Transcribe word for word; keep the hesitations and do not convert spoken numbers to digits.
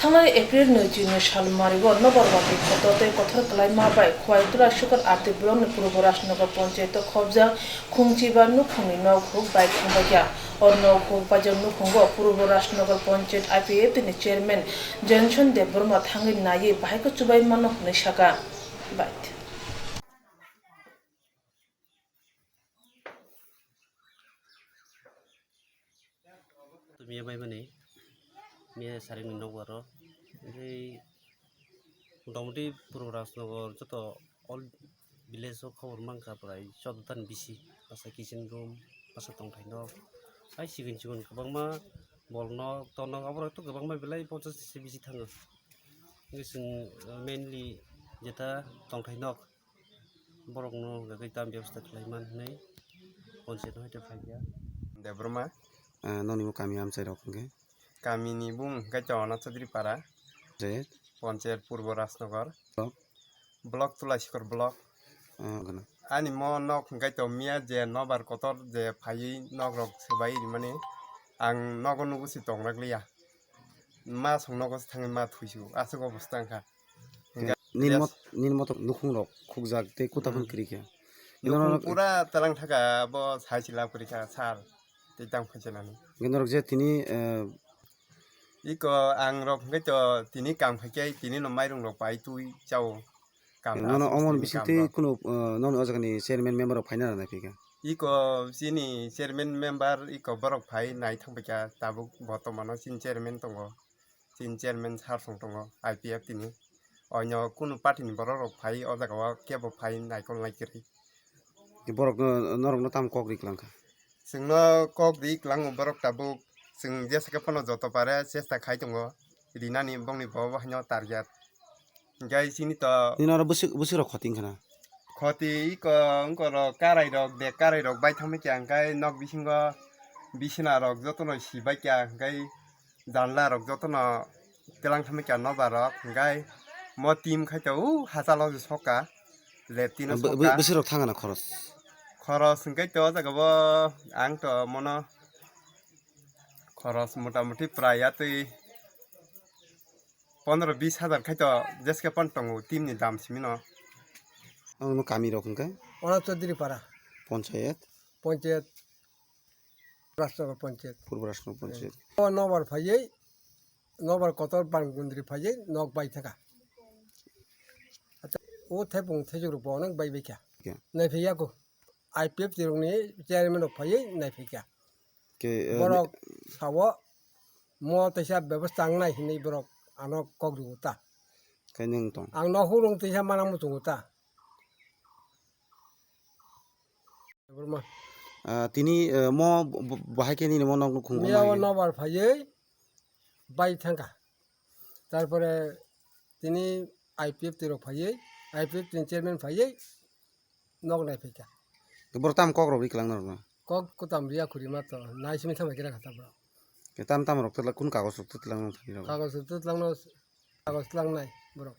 Thangnai April nwi chini sal mario Nobar Watwi kotor tei kothor kwlaima bai Khwai Tulasikhor R D blockni Purbo Rajnagar Panchayat o khobjak khungchiba nukhungni nok huk bai khungbaikha. O nok huk baijak nukhungo Purbo Rajnagar Panchayat I P F T ni chairman Johnson Debbarma thangwi naiwi bahaikhe chubaimano hwnwi sakha. Bai. Miya bai mani, miya saring ni nokbar o. Hingke motamoti Purbo Rajnagar joto all village o khobor mankha prai choudo ta ni bisi. Masa kitchen room, masa tongthai nok, hai chikon chikon kwbangma bol nok, ton nok, aborok to kwbangma belai ponchash ni se bisi thango. Hingke chwng mainly jeta tongthai nok. Borokno hwnkhe tamo bebostha khlai man hwnwi panchayat no haikhe phaikha. Debbarma. Ah, nokni bo kami amchai rok hwnkhe? Kamini bung hwnkhe Chawna Chaudhary Para. Panchayat? Panchayat Purbo Rajnagar. Block? Block Tulasikhor block. Ah, gana. Ani mo nok hwnkhe to miya je nobar kotor je phaiwi nok rok swbai rimani ang nogo nugo se tongrakliya. Ma song nogo se thangwi ma thuisu aswk obostha wngkha. Hingke nini mot-, nini motom nukhung rok khukjak tei kuta phano kwrwi kha. Nukhung pura telang thaka bo sai se lab kwrwi kha sir, tei tang phai se nani. Hingke norok je tini, eh, iko ang rok hingke to tini kam khai khe tini no mairung rok pai twi chao. Kam nono aswk omon sini bising kam tei rok. Kunu, eh, nono o jaga ni chairman member rok phaina rwnai phi kha. Iko chini chairman member iko borok phai nai thang phi kha tabuk bortomano chini chairman tongo. Chini chairman sir song tongo I P F T ni. Oino kunu party ni borok rok phai o jaga o kebo phai naikol nai kwrwi. Borok no, norok no tamo kok ri kwlang kha? Chwng no kok ri kwlango borok tabuk. Chwng jesa khe phano joto pare chesta khai tongo. Rinani bongni bo bo haino target. Hingke chini to nini oro bwswk, bwswk rok khoti wngkha na? Khoti iko wngkha rok karai rok de karai rok bai thangma khe hingke nok bisingo bisina rok jotono si bai kha hingke. Janla rok jotono telang thangwi kha nobar rok, hingkai mo team khai to u hachalo se sokha, left team o sokha. Bwswk rok thangana khoros? Khoros hingkai to o jaga bo ang to mono khoros motamuti prai atwi pondro bis hajar khai to jeske pon tongo team ni dam simi no. Ang no kami rok hingkai? Ono Chaudhary Para. Panchayat? Panchayat. Rajnagar Panchayat. Purbo Rajnagar Panchayat. O nobar phaiwi, nobar kotor bang gundri phaiwi nok bai thaka. Acha, o thepung thejok rok bo onek bai bai kha. Kya? Nai phai ya ko. I P F T rok ni chairman rok phaiwi nai phai kha. Ke, eh, borok ne- Sawo mo teisa bebostha ang nai hinwi borok ano kok rw ta. Khe nwng tong? Ang no hurung teisa mana muchungo ta. Debbarma. Ah, tini, eh, mo bo-, bo-, bahai khe nini mo nok nukhung miya o nai. Nobar phaiwi bai thangkha. Tarpore tini I P F T rok phaiwi, I P F T ni chairman phaiwi nok nai phaikha. Borok tam kok rok ri kwlang norok no? Kok kwtam riya khuri ma to nai simi thangbai khe rakha ta borok. Ke tam tam rok twla kun kagoj rok twlang nang thani rok? Kagoj rok twlang no, kagoj twlang nai borok.